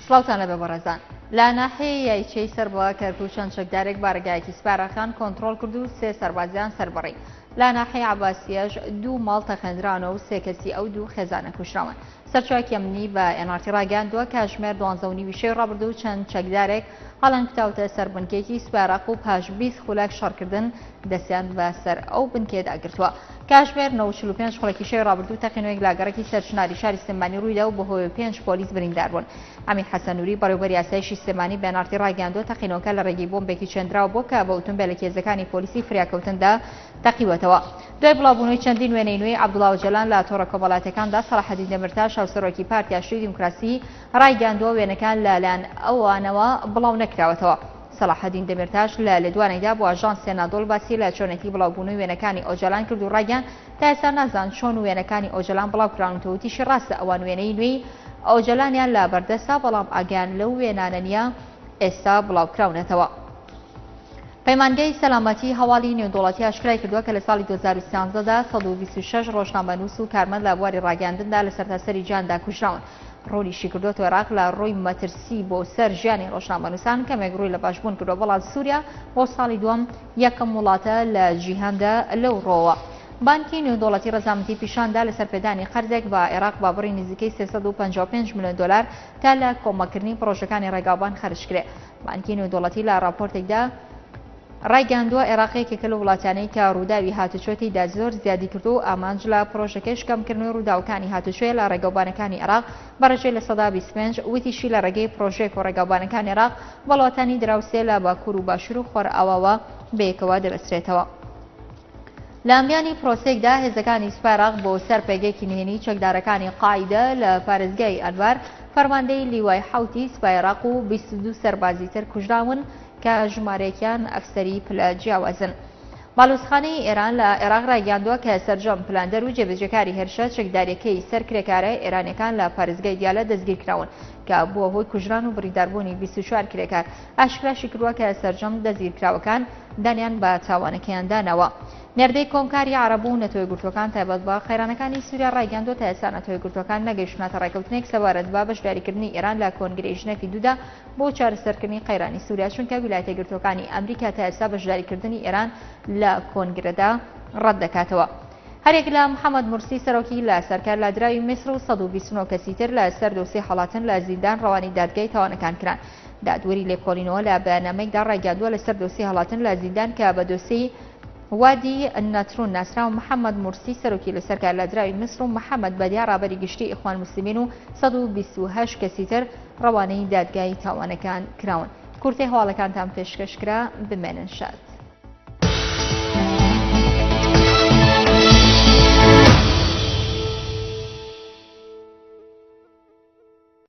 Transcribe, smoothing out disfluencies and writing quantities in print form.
سڵاوتان لەبێ بەڕێزان. لە ناحیەی یایچەی سەر بە کەرکوک چەند چەکدارێک بارەگایەکی سوپای عێراقیان کۆنتڕۆڵ کرد و سێ سەربازیان سەربڕی. لە ناحیەی عەباسیەش دوو ماڵ تەقێندرانەوە و سێ کەسی ئەو دوو خێزانە کوژراون. سەرچاوەیەکی ئەمنی بە ئێن ئاڕ تی ڕاگەیاندووە، کاتژمێر دوانزە و نیوی شەوی ڕابردوو چەند چەکدارێک هەڵیانکوتاوەتە سەر بنکەیەکی سوپای عێراق و پاش 20 خولەک شەڕکردن دەستیان بە سەر ئەو بنکەیەدا گرتووە. کاتژمێر 9:45 خولەکی شەوی ڕابردوو تەقینەوەیەک لە گەڕەکی سەرچناری شاری سلێمانی ڕوویدا و بەهۆیەوە پێنج پۆلیس بریندار بوون. عەمید حەسەن نوری بەڕێوەبەری ئاسایشی سلێمانی بە ئێن ئاڕ تی ڕایگەیاندووە، تەقینەوەکە لە ڕێگەی بۆمبێکی چێندراو بووە کە بە ئوتومبێلێکی هێزەکانی پۆلیسی فریاکەوتندا تەقیوەتەوە. دوای بڵاوبوونەوەی چەندین وێنەی نوێی عەبدوڵا ئۆجەلان لە تۆڕە کۆمەڵایەتیەکاندا، سەڵاحەدین دەمیرتاش هاوسەرۆکی پارتی ئاشتی و دیموکراسی ڕایگەیاندووە وێنەکان لە لایەن ئەوانەوە بڵاو نەکراوەتەوە. سەڵاحەدین دەمیرتاش لە لێدوانێکدا بۆ ئاژانسی ئەنادۆڵ باسی لە چۆنێتی بڵاوبوونەوەی وێنەکانی ئۆجەلان کرد و ڕایگەیاند تا ئێستا نازان چۆن وێنەکانی ئۆجەلان بڵاوکراونەتەوە وتیشی ڕاستە ئەوان وێنەی نوێی ئۆجەلانیان لە بەردەستە بەڵام ئاگایان لەو وێنانە نییە ئێستا بڵاوکراونەتەوە. پەیمانگەی سەلامەتی هەواڵی نێودەوڵەتی ئاشکرای کردووە کە لە ساڵی 2013 دا 126 ڕۆژنامەنووس و کارمەند لە بواری ڕاگەیاندندا لە سەرتاسەری جیهاندا کوژراون. ڕوونیشی کردووەتەوە عێراق لە ڕووی مەترسی بۆ سەر ژیانی ڕۆژنامەنووسان کەمێک ڕووی لە باشبوون کردووە، بەڵام سووریا بۆ ساڵی دووەم یەکەم وڵاتە لە جیهاندا لەو ڕووەوە. بانکی نێودەوڵەتی ڕەزامەندی پیشاندا لەسەر پێدانی قەرزێک بە عێراق بە بڕی نزیکەی 355 ملیۆن دۆلار تا لە کۆمەککردنی پڕۆژەکانی ڕێگاوبان خەرج کرێ. بانکی نێودەوڵەتی لە ڕاپۆرتێکدا ڕایگەیاندووە، عێراق یەکێکە لەو وڵاتانەی کە ڕووداوی هاتوچۆ تێیدا زۆر زیادی کردووە و ئامانج لە پڕۆژەکەیش کەمکردنەوەی ڕووداوەکانی هاتوچۆیە لە ڕێگەوبانەکانی عێراق بە ڕێژەی 25%، وتیشی لە ڕێگەی پڕۆژەیەک و ڕێگاوبانەکانی عێراق بە وڵاتانی دراوسێ لە باکوور و باشوور و خۆرئاواوە بەیەکەوە دەبەسترێتەوە. لە میانی پرۆسەیەکدا هێزەکانی سوپای عێراق بۆ سەر پێگەیەکی نهێنی چەکدارەکانی قاعیدە لە پارێزگای ئەنبار فەرماندەی لیوای حەوتی سوپای عێراق و 22 سەربازی تر کوژراون کە ژمارەیەکیان ئەفسەری پلە جیاوازن. باڵیۆزخانەی ئێران لە عێراق ڕایگەیاندووە کە سەرجەم پلاندەر و جێبەجێکاری هێرشە چەکدارییەکەی سەر کرێکارە ئێرانییەکان لە پارێزگای دیالە دەستگیرکراون کە بووە هۆی کوژران و برینداربوونی 24 کرێکار. ئاشکراشی کردووە کە سەرجەم دەستگیرکراوەکان دانیان بە تاوانەکەیاندا ناوە. نێردەی کۆمکاری عەرەب و نەتەوەیەکگرتووەکان تایبەت بە قەیرانەکانی سووریا ڕایگەیاندووە تا ئێستا نەتەوەیەکگرتووەکان نەگەیشتوونەتە ڕێککەوتنێک سەبارەت بە بەشداریکردنی ئێران لە کۆنگرەی ژنێفی دوودا بۆ چارەسەرکردنی قەیرانی سووریا چونکە ویلایەتەیەکگرتووەکانی ئەمریکا تا ئێستا بەشداریکردنی ئێران لە کۆنگرەدا ڕەت دەکاتەوە. هەریەک لە محەمەد مورسی سەرۆکی لە سەرکار لادراوی میسر و 129 کەسی تر لە سەر دۆسیەی هەڵاتن لە زیندان ڕەوانەی دادگای تاوانەکان کران. دادوەری لێکۆڵینەوە لە بەیاننامەیەکدا ڕایگەیاندووە لەسەر دۆسیەی هەڵاتن لە زیندان کە بە دۆسیەی وادی نەترون ناسراوە، محەمەد مورسی سەرۆکی لەسەر کار لادراوی میسر و محەمەد بەدیا ڕابەری گشتی ئیخوان موسلمین و 128 کەسی تر ڕەوانەی دادگای تاوانەکان کراون. کورتەی هەواڵەکانتان پێشکەش کرا، بمێنن شاد.